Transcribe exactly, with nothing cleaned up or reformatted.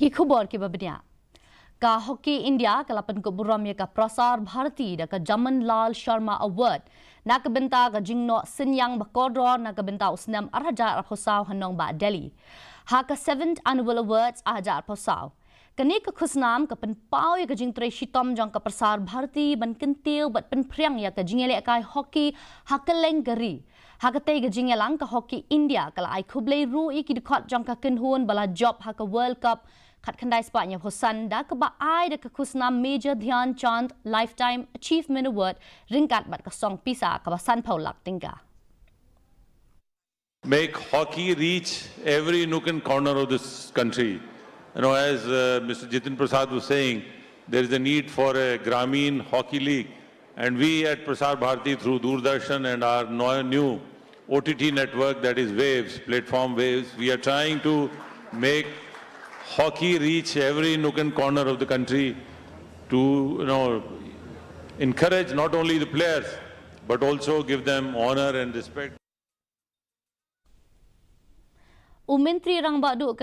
Ki khubor kiba bniah. Ka Hockey India ka la pynkup burom ïa ka Prasar Bharati da ka Jaman Lal Sharma Award na ka bynta ka jingnoh synñiang ba kordor na ka bynta u snem ar hajar arphew saw ha nongbah Delhi, ha ka seventh Annual Awards ar hajar arphew saw. Kane ka khusnam ka pynpaw ïa ka jingtrei shitom jong ka Prasar Bharati ban kyntiew bad pynphriang ïa ka jingïalehkai hockey ha kylleng ka ri. Ha katei ka jingïalang, ka Hockey India ka la ai khublei ruh ïa ki dkhot jong ka kynhun ba la jop ha ka World Cup khatkhyndai spah hynñiewphew san da kaba ai da ka khusnam Major Dhyan Chand Lifetime Achievement Award ryngkat bad ka song pisa kaba sanphew lak tyngka. Make hockey reach every nook and corner of this country. You know, as uh, Mister Jitin Prasad was saying, there is a need for a Grameen Hockey League. And we at Prasar Bharati, through Doordarshan and our no- new O T T network, that is Waves, platform Waves, we are trying to make hockey reach every nook and corner of the country to, you know, encourage not only the players, but also give them honor and respect. U Myntri Rangbah Duh